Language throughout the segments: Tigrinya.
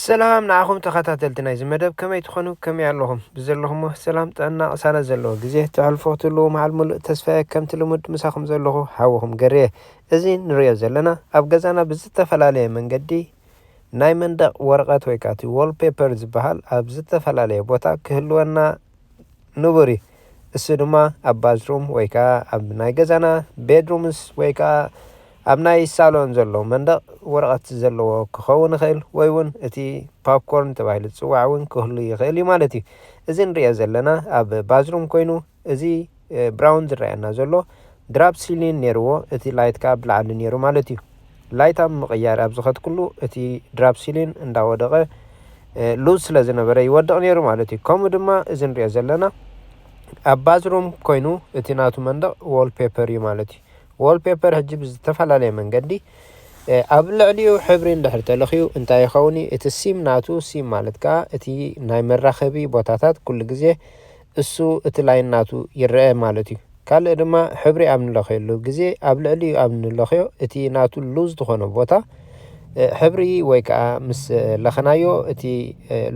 ሰላም ንዓኹም ተኸታተልቲ ናይዚ መደብ፣ ከመይ ትኾኑ? ከመይ ኣለኹም? ብዘለኹሞ ሰላም፣ ጥዕና፣ ቅሳነት ዘለዎ ግዜ ተሕልፎ ክትህልዉ መዓል ሙሉእ ተስፋየ። ከምቲ ልሙድ ምሳኹም ዘለኹ ሓውኹም ገርየ። እዚ ንሪኦ ዘለና ኣብ ገዛና ብዝተፈላለየ መንገዲ ናይ መንደቕ ወረቐት ወይ ከዓ እቲ ዋልፔፐር ዝበሃል ኣብ ዝተፈላለየ ቦታ ክህልወና ንቡር እዩ። እሱ ድማ ኣብ ባዝሩም ወይ ከዓ ኣብ ናይ ገዛና ቤድሩምስ ወይ ከዓ ኣብ ናይ ሳሎን ዘሎ መንደቕ ወረቐት ዘለዎ ክኸውን ይኽእል፣ ወይ እውን እቲ ፓፕኮርን ተባሂሉ ዝፅዋዕ እውን ክህሉ ይኽእል እዩ ማለት እዩ። እዚ ንሪኦ ዘለና ኣብ ባዝሩም ኮይኑ፣ እዚ ብራውን ዝረኣየና ዘሎ ድራፕ ሲሊን ነይርዎ፣ እቲ ላይት ከዓ ብላዕሊ ነይሩ ማለት እዩ። ላይት ኣብ ምቕያር ኣብ ዝኸድኩሉ እቲ ድራፕ ሲሊን እንዳወደቐ ሉዝ ስለ ዝነበረ ይወድቕ ነይሩ ማለት እዩ። ከምኡ ድማ እዚ ንሪኦ ዘለና ኣብ ባዝሩም ኮይኑ እቲ ናቱ መንደቕ ዋልፔፐር እዩ ማለት እዩ። ዋልፔፐር ሕጂ ብዝተፈላለየ መንገዲ ኣብ ልዕሊኡ ሕብሪ እንድሕር ተለኽዩ እንታይ ይኸውን እዩ? እቲ ሲም ናቱ፣ ሲም ማለት ከዓ እቲ ናይ መራኸቢ ቦታታት ኩሉ ግዜ እሱ እቲ ላይን ናቱ ይረአ ማለት እዩ። ካልእ ድማ ሕብሪ ኣብ ንለኽየሉ ግዜ ኣብ ልዕሊኡ ኣብ ንለኽዮ እቲ ናቱ ሉዝ ዝኾነ ቦታ ሕብሪ ወይ ከዓ ምስ ለኸናዮ እቲ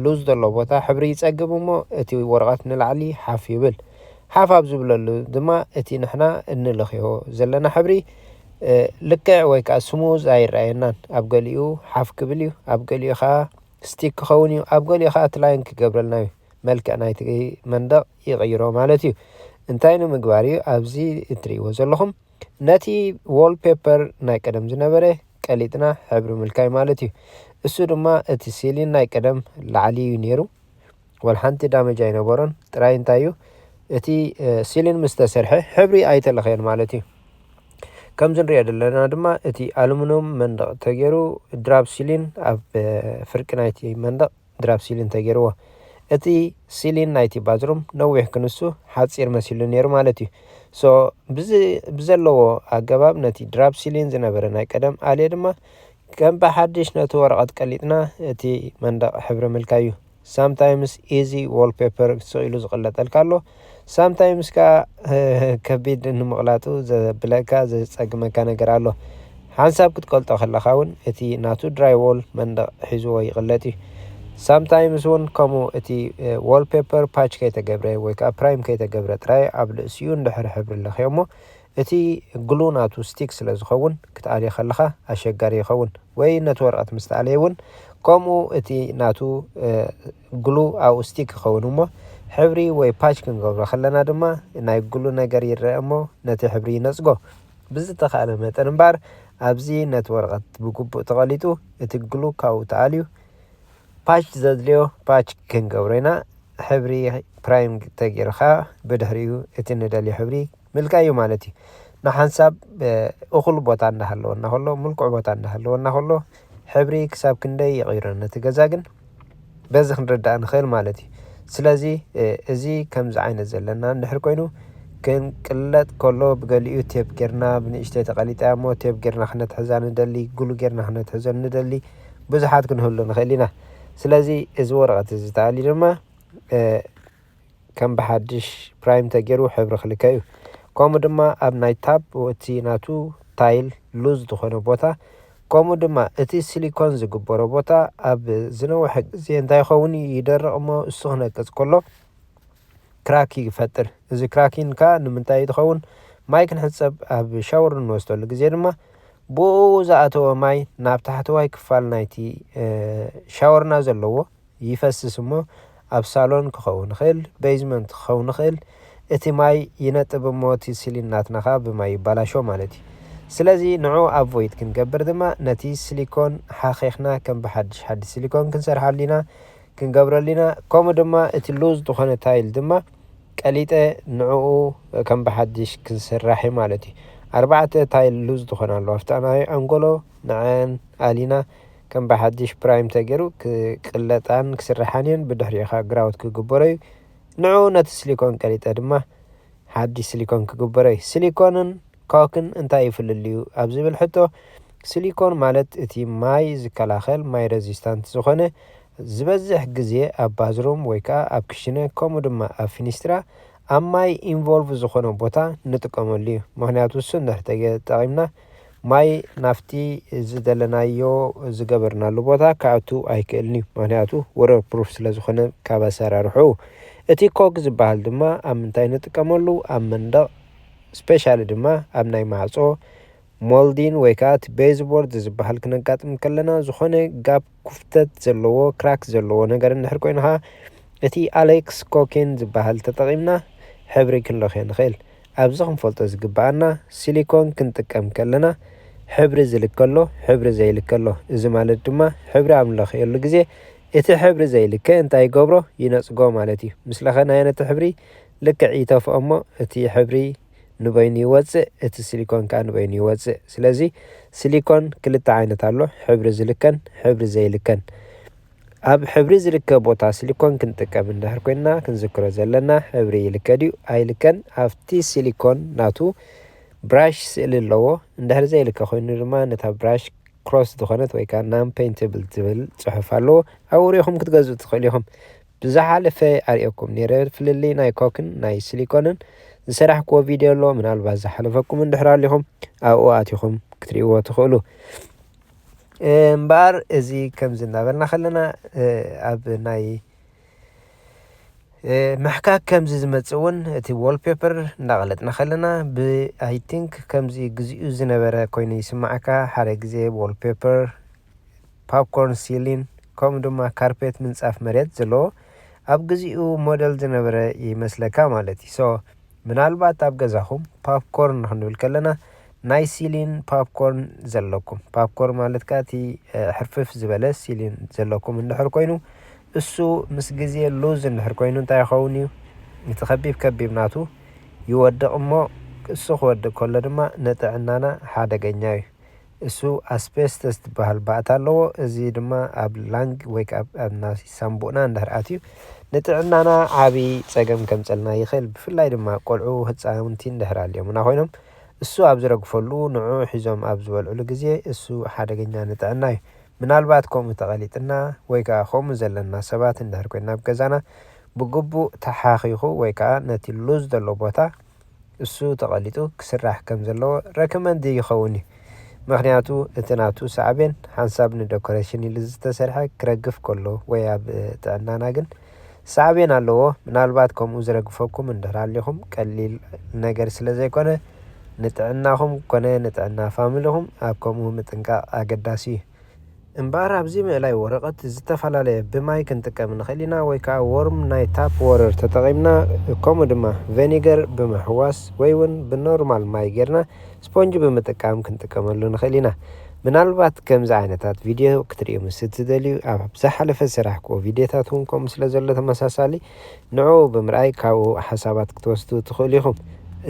ሉዝ ዘሎ ቦታ ሕብሪ ይፀግብ እሞ እቲ ወረቐት ንላዕሊ ሓፍ ይብል። ሓፍ ኣብ ዝብለሉ ድማ እቲ ንሕና እንልኽዮ ዘለና ሕብሪ ልክዕ ወይ ከዓ ስሙዝ ኣይረኣየናን። ኣብ ገሊኡ ሓፍ ክብል እዩ፣ ኣብ ገሊኡ ከዓ ስቲክ ክኸውን እዩ፣ ኣብ ገሊኡ ከዓ እቲ ላይን ክገብረልና እዩ። መልክዕ ናይቲ መንደቕ ይቕይሮ ማለት እዩ። እንታይ ንምግባር እዩ? ኣብዚ እትርእይዎ ዘለኹም ነቲ ዋልፔፐር ናይ ቀደም ዝነበረ ቀሊጥና ሕብሪ ምልካይ ማለት እዩ። እሱ ድማ እቲ ሲሊን ናይ ቀደም ላዕሊ እዩ ነይሩ፣ ወላ ሓንቲ ዳመጅ ኣይነበሮን። ጥራይ እንታይ እዩ እቲ ሲሊን ምስ ተሰርሐ ሕብሪ ኣይተለኸየን ማለት እዩ። ከምዚ ንሪኦ ዘለና ድማ እቲ ኣሉሚኒየም መንደቕ ተገይሩ ድራፕ ሲሊን ኣብ ፍርቂ ናይቲ መንደቕ ድራፕ ሲሊን ተገይርዎ። እቲ ሲሊን ናይቲ ባዝሩም ነዊሕ ክንሱ ሓፂር መሲሉ ነይሩ ማለት እዩ። ሶ ብዘለዎ ኣገባብ ነቲ ድራፕ ሲሊን ዝነበረ ናይ ቀደም ኣልየ ድማ ከም ብሓድሽ ነቲ ወረቐት ቀሊጥና እቲ መንደቕ ሕብሪ ምልካይ እዩ። ሳምታይምስ ኢዚ ዋልፔፐር ስቕ ኢሉ ዝቕለጠልካ ኣሎ። ሳምታይምስ ከዓ ከቢድ ንምቕላጡ ዘብለካ ዘፀግመካ ነገር ኣሎ። ሓንሳብ ክትቀልጦ ከለኻ እውን እቲ ናቱ ድራይ ዎል መንደቕ ሒዝዎ ይቕለጥ እዩ። ሳምታይምስ እውን ከምኡ እቲ ዋልፔፐር ፓች ከይተገብረ ወይ ከዓ ፕራይም ከይተገብረ ጥራይ ኣብ ልእሲኡ እንድሕር ሕብሪ ለኽዮ እሞ እቲ ግሉ ናቱ ስቲክ ስለ ዝኸውን ክትኣልዮ ከለኻ ኣሸጋሪ ይኸውን። ወይ ነቲ ወረቐት ምስ ተኣለየ እውን ከምኡ እቲ ናቱ ግሉ ኣብኡ ስቲክ ይኸውን እሞ ሕብሪ ወይ ፓች ክንገብሮ ከለና ድማ ናይ ግሉ ነገር ይረአ እሞ ነቲ ሕብሪ ይነፅጎ። ብዝተኻእለ መጠን እምበኣር ኣብዚ ነቲ ወረቐት ብግቡእ ተቐሊጡ እቲ ግሉ ካብኡ ተኣልዩ ፓች ዘድልዮ ፓች ክንገብሮ ኢና። ሕብሪ ፕራይም ተገይርካ ብድሕሪኡ እቲ ንደልዮ ሕብሪ ምልካይ እዩ ማለት እዩ። ንሓንሳብ እኹል ቦታ እንዳሃለወና ከሎ፣ ምልኩዕ ቦታ እንዳሃለወና ከሎ ሕብሪ ክሳብ ክንደይ ይቕይሮ ነቲ ገዛ ግን በዚ ክንርዳእ ንኽእል ማለት እዩ። ስለዚ እዚ ከምዚ ዓይነት ዘለና እንድሕር ኮይኑ ክንቅለጥ ከሎ ብገሊኡ ቴፕ ጌርና ብንእሽተይ ተቐሊጣ እሞ ቴፕ ጌርና ክነትሕዛ ንደሊ፣ ግሉ ጌርና ክነትሕዞ ንደሊ፣ ብዙሓት ክንህሉ ንኽእል ኢና። ስለዚ እዚ ወረቐት እዚ ተኣልዩ ድማ ከም ብሓድሽ ፕራይም ተገይሩ ሕብሪ ክልከ እዩ። ከምኡ ድማ ኣብ ናይ ታፕ እቲ ናቱ ታይል ሉዝ ዝኾነ ቦታ፣ ከምኡ ድማ እቲ ሲሊኮን ዝግበሮ ቦታ ኣብ ዝነውሐ ግዜ እንታይ ይኸውን ይደርቕ እሞ እሱ ክነቅጽ ከሎ ክራክ ይፈጥር። እዚ ክራኪን ከኣ ንምንታይ እዩ ዝኸውን? ማይ ክንሕጸብ ኣብ ሻወር እንወስደሉ ግዜ ድማ ብኡ ዝኣተወ ማይ ናብ ታሕተዋይ ክፋል ናይቲ ሻወርና ዘለዎ ይፈስስ እሞ ኣብ ሳሎን ክኸውን ይኽእል፣ ቤዝመንት ክኸውን ይኽእል። እቲ ማይ ይነጥብ እሞ እቲ ሲሊን ናትና ከኣ ብማይ ይባላሾ ማለት እዩ። ስለዚ ንዑ ኣቮይድ ክንገብር ድማ ነቲ ሲሊኮን ሓኺኽና ከም ብሓድሽ ሓድሽ ሲሊኮን ክንሰርሓሉ ኢና፣ ክንገብረሉ ኢና። ከምኡ ድማ እቲ ሉዝ ዝኾነ ታይል ድማ ቀሊጠ ንዕኡ ከም ብሓድሽ ክንስራሕ እዩ ማለት እዩ። ኣርባዕተ ታይል ሉዝ ዝኾነ ኣሎ ኣብታ ናይ ኣንጎሎ ንዐን ኣሊና ከም ብሓድሽ ፕራይም ተገይሩ ክቅለጣን ክስርሓን እየን። ብድሕሪኡ ከዓ ግራውት ክግበሮ እዩ። ንዑ ነቲ ሲሊኮን ቀሊጠ ድማ ሓድሽ ሲሊኮን ክግበሮ እዩ። ሲሊኮንን ኮክን እንታይ እዩ ፍልልዩ ኣብ ዝብል ሕቶ፣ ሲሊኮን ማለት እቲ ማይ ዝከላኸል ማይ ሬዚስታንት ዝኾነ ዝበዝሕ ግዜ ኣብ ባዝሩም ወይ ከዓ ኣብ ክሽነ ከምኡ ድማ ኣብ ፊኒስትራ ኣብ ማይ ኢንቮልቭ ዝኾነ ቦታ ንጥቀመሉ እዩ። ምኽንያቱ እሱ እንድሕር ተጠቂምና ማይ ናፍቲ ዝደለናዮ ዝገበርናሉ ቦታ ክኣቱ ኣይክእልን እዩ። ምክንያቱ ወተር ፕሩፍ ስለ ዝኾነ ካብ ኣሰራርሑ። እቲ ኮክ ዝበሃል ድማ ኣብ ምንታይ ንጥቀመሉ? ኣብ መንደቕ፣ ስፔሻሊ ድማ ኣብ ናይ ማዕጾ ሞልዲን ወይ ከዓ እቲ ቤዝቦርድ ዝበሃል ክነጋጥም ከለና ዝኾነ ጋፕ፣ ክፍተት ዘለዎ፣ ክራክ ዘለዎ ነገር እንድሕር ኮይኑ ከዓ እቲ ኣሌክስ ኮኬን ዝበሃል ተጠቒምና ሕብሪ ክንለኽዮ ንኽእል። ኣብዚ ክንፈልጦ ዝግብኣና፣ ሲሊኮን ክንጥቀም ከለና ሕብሪ ዝልከ ኣሎ፣ ሕብሪ ዘይልከ ኣሎ። እዚ ማለት ድማ ሕብሪ ኣብ ንለኽየሉ ግዜ እቲ ሕብሪ ዘይልከ እንታይ ይገብሮ? ይነጽጎ ማለት እዩ። ምስ ለኸናዮ ነቲ ሕብሪ ልክዕ ይተፍኦ እሞ እቲ ሕብሪ ንበይኑ ይወጽእ፣ እቲ ሲሊኮን ከኣ ንበይኑ ይወጽእ። ስለዚ ሲሊኮን ክልተ ዓይነት ኣሎ፣ ሕብሪ ዝልከን ሕብሪ ዘይልከን። ኣብ ሕብሪ ዝልከ ቦታ ሲሊኮን ክንጥቀም እንድሕር ኮይንና ክንዝክሮ ዘለና፣ ሕብሪ ይልከ ድዩ ኣይልከን ኣብቲ ሲሊኮን ናቱ ብራሽ ስእሊ ኣለዎ። እንድሕር ዘይልከ ኮይኑ ድማ ነታ ብራሽ ክሮስ ዝኾነት ወይ ከዓ ናን ፔይንተብል ዝብል ጽሑፍ ኣለዎ። ኣብኡ ርኢኹም ክትገዝኡ ትኽእሉ ኢኹም። ብዝሓለፈ ኣርእየኩም ነይረ ፍልልይ ናይ ኮክን ናይ ሲሊኮንን ዝሰራሕክዎ ቪድዮ ኣሎ። ምናልባት ዝሓለፈኩም እንድሕር ኣሊኹም ኣብኡ ኣቲኹም ክትርእይዎ ትኽእሉ። እምበኣር እዚ ከምዚ እናበልና ከለና፣ እ፣ ኣብ ናይ፣ እ፣ ምሕካክ ከምዚ ዝመጽእ እውን እቲ ዎልፔፐር እንዳቐለጥና ከለና ብ-፣ ኣይ ቲንክ ከምዚ ግዚኡ ዝነበረ ኮይኑ ይስማዓካ። ሓደ ግዜ ዎልፔፐር፣ ፓፕኮርን ሲሊን፣ ከምኡ ድማ ካርፔት፣ ምንጻፍ መሬት ዘለዎ ኣብ ግዚኡ ሞደል ዝነበረ ይመስለካ ማለት እዩ። ሶ ምናልባት ኣብ ገዛኹም ፓፕኮርን ክንብል ከለና ናይ ሲሊን ፓፕኮርን ዘለኩም፣ ፓፕኮርን ማለት ከኣ እቲ፣ እ፣ ሕርፍፍ ዝበለ ሲሊን ዘለኩም እንድሕር ኮይኑ፣ እሱ ምስ ግዜ ሉዝ እንድሕር ኮይኑ እንታይ ይኸውን እዩ? እቲ ከቢብ ከቢብ ናቱ ይወድቕ እሞ፣ እሱ ክወድቕ ከሎ ድማ ንጥዕናና ሓደገኛ እዩ። እሱ ኣስቤስተስ ዝበሃል ባእታ ኣለዎ። እዚ ድማ ኣብ ላንግ ወይ ከዓ ኣብ፣ ኣብ ናይ ሳምቡእና እንድሕር ኣትዩ ንጥዕናና ዓቢ ጸገም ከምጸልና ይኽእል። ብፍላይ ድማ ቆልዑ ህጻውንቲ እንድሕር ኣልዮምና ኮይኖም እሱ ኣብ ዝረግፈሉ ንዑ ሒዞም ኣብ ዝበልዕሉ ግዜ እሱ ሓደገኛ ንጥዕና እዩ። ምናልባት ከምኡ ተቐሊጥና ወይ ከዓ ከምኡ ዘለና ሰባት እንድሕር ኮይንና ኣብ ገዛና ብግቡእ ተሓኺኹ ወይ ከዓ ነቲ ሉዝ ዘሎ ቦታ እሱ ተቐሊጡ ክስራሕ ከም ዘለዎ ረከመንድ ይኸውን እዩ። ምኽንያቱ እቲ ናቱ ሳዕቤን ሓንሳብ ንደኮሬሽን ኢሉ ዝተሰርሐ ክረግፍ ከሎ ወይ ኣብ ጥዕናና ግን ሳዕቤን ኣለዎ። ምናልባት ከምኡ ዝረግፈኩም እንድሕር ኣሊኹም ቀሊል ነገር ስለ ዘይኮነ ንጥዕናኹም ኮነ ንጥዕና ፋሚሊኹም ኣብ ከምኡ ምጥንቃቕ ኣገዳሲ እዩ። እምበኣር ኣብዚ ምእላይ ወረቐት ዝተፈላለየ ብማይ ክንጥቀም ንኽእል ኢና፣ ወይ ከዓ ዎርም ናይ ታፕ ወረር ተጠቒምና፣ ከምኡ ድማ ቬኒገር ብምሕዋስ ወይ እውን ብኖርማል ማይ ጌርና ስፖንጅ ብምጥቃም ክንጥቀመሉ ንኽእል ኢና። ምናልባት ከምዚ ዓይነታት ቪድዮ ክትርእዩ ምስ እትደልዩ፣ ኣብ ዝሓለፈ ዝሰራሕክዎ ቪድዮታት እውን ከምኡ ስለ ዘሎ ተመሳሳሊ ንዕኡ ብምርኣይ ካብኡ ሓሳባት ክትወስዱ ትኽእሉ ኢኹም።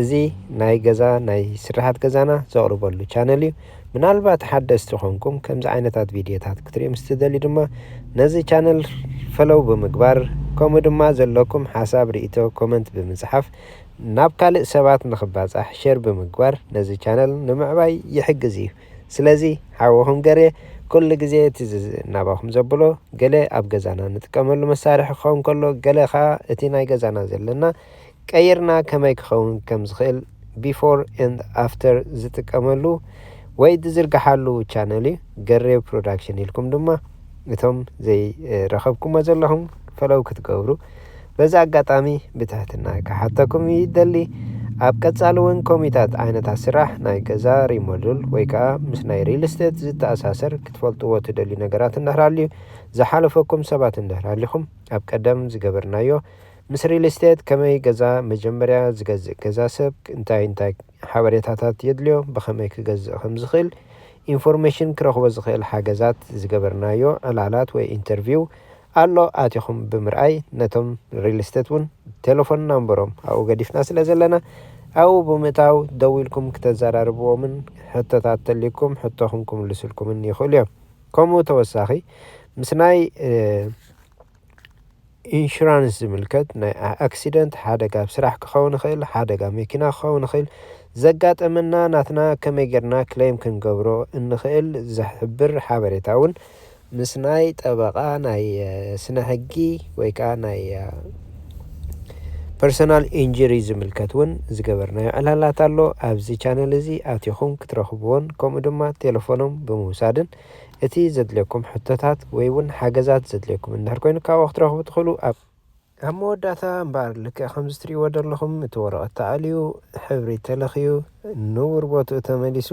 እዚ ናይ ገዛ ናይ ስራሓት ገዛና ዘቕርበሉ ቻነል እዩ። ምናልባት ሓደስቲ ኾንኩም ከምዚ ዓይነታት ቪድዮታት ክትርእዩ ምስ ትደልዩ ድማ ነዚ ቻነል ፈሎው ብምግባር ከምኡ ድማ ዘለኩም ሓሳብ ርኢቶ ኮመንት ብምጽሓፍ ናብ ካልእ ሰባት ንኽባጻሕ ሼር ብምግባር ነዚ ቻነል ንምዕባይ ይሕግዝ እዩ። ስለዚ ሓወኹም ገሬ ኩሉ ግዜ እቲ ዝ-፣ ናባኹም ዘብሎ ገለ ኣብ ገዛና ንጥቀመሉ መሳርሒ ክኸውን ከሎ ገለ ኸኣ እቲ ናይ ገዛና ዘለና ቀይርና ከመይ ክኸውን ከም ዝኽእል ቢፎር ኤንድ ኣፍተር ዝጥቀመሉ ወይ ዝዝርግሓሉ ቻነል እዩ። ገሬ ፕሮዳክሽን ኢልኩም ድማ እቶም ዘይረኸብኩሞ ዘለኹም ፈለው ክትገብሩ በዚ ኣጋጣሚ ብትሕትና ክሓተኩም ይደሊ። ኣብ ቀጻሊ እውን ኮሚታት ዓይነታት ስራሕ ናይ ገዛ ሪሞድል ወይ ከዓ ምስ ናይ ሪል ስቴት ዝተኣሳሰር ክትፈልጥዎ ትደልዩ ነገራት እንድሕር ኣልዩ ዝሓለፈኩም ሰባት እንድሕር ኣሊኹም ኣብ ቀደም ዝገበርናዮ ምስ ሪል ስቴት ከመይ ገዛ መጀመርያ ዝገዝእ ገዛ ሰብ እንታይ እንታይ ሓበሬታታት የድልዮ፣ ብኸመይ ክገዝእ ከም ዝኽእል ኢንፎርሜሽን ክረኽቦ ዝኽእል ሓገዛት ዝገበርናዮ ዕላላት ወይ ኢንተርቪው ኣሎ። ኣቲኹም ብምርኣይ ነቶም ሪል ስቴት እውን ቴሌፎን ናምበሮም ኣብኡ ገዲፍና ስለ ዘለና ኣብኡ ብምእታው ደዊልኩም ክተዘራርብዎምን ሕቶታት ተልይኩም ሕቶኹም ክምልስልኩምን ይኽእሉ እዮም። ከምኡ ተወሳኺ ምስ ናይ፣ እ፣ ኢንሹራንስ ዝምልከት ናይ ኣ-፣ ኣክሲደንት ሓደጋ ኣብ ስራሕ ክኸውን ይኽእል፣ ሓደጋ መኪና ክኸውን ይኽእል፣ ዘጋጠመና ናትና ከመይ ጌርና ክሌም ክንገብሮ እንኽእል ዝሕብር ሓበሬታ እውን ምስ ናይ ጠበቓ ናይ፣ እ፣ ስነ ሕጊ ወይ ከዓ ናይ፣ እ፣ personal injury ዝምልከት እውን ዝገበርናዮ ዕላላት ኣሎ። ኣብዚ ቻነል እዚ ኣቲኹም ክትረኽብዎን ከምኡ ድማ ቴሌፎኖም ብምውሳድን እቲ ዘድልየኩም ሕቶታት ወይ እውን ሓገዛት ዘድልየኩም እንድሕር ኮይኑ ካብኡ ክትረኽቡ ትኽእሉ። ኣብ ኣብ መወዳእታ እምበኣር ልክዕ ከምዚ ትርእይዎ ዘለኹም እቲ ወረቐት ተኣልዩ፣ ሕብሪ ተለኽዩ፣ ንቡር ቦትኡ ተመሊሱ፣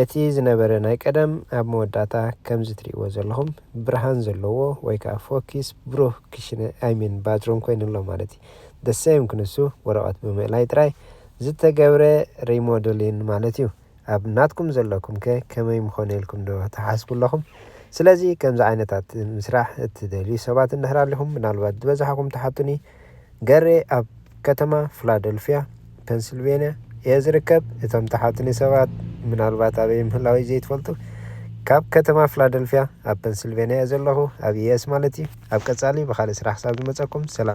እቲ ዝነበረ ናይ ቀደም ኣብ መወዳእታ ከምዚ ትርእይዎ ዘለኹም ብርሃን ዘለዎ ወይ ከዓ ፎኪስ ብሩህ ክሽነ ኣይሚን ባትሩም ኮይኑ ኣሎ ማለት እዩ። ደሰይም ክንሱ ወረቐት ብምእላይ ጥራይ ዝተገብረ ሪሞደሊን ማለት እዩ። ኣብ ናትኩም ዘለኩም ከ ከመይ ምኾነ ኢልኩም ዶ ትሓስቡ ኣለኹም? ስለዚ ከምዚ ዓይነታት ምስራሕ እትደልዩ ሰባት እንድሕር ኣለኹም፣ ምናልባት ዝበዛሕኹም ትሓቱኒ፣ ገሬ ኣብ ከተማ ፊላደልፊያ ፔንስልቬንያ እየ ዝርከብ። እቶም ትሓቱኒ ሰባት ምናልባት ኣበይ ምህላወይ ዘይትፈልጡ፣ ካብ ከተማ ፊላደልፊያ ኣብ ፔንስልቬንያ እየ ዘለኹ፣ ኣብ ዩኤስ ማለት እዩ። ኣብ ቀጻሊ ብኻልእ ስራሕ ክሳብ ዝመጸኩም ሰላም።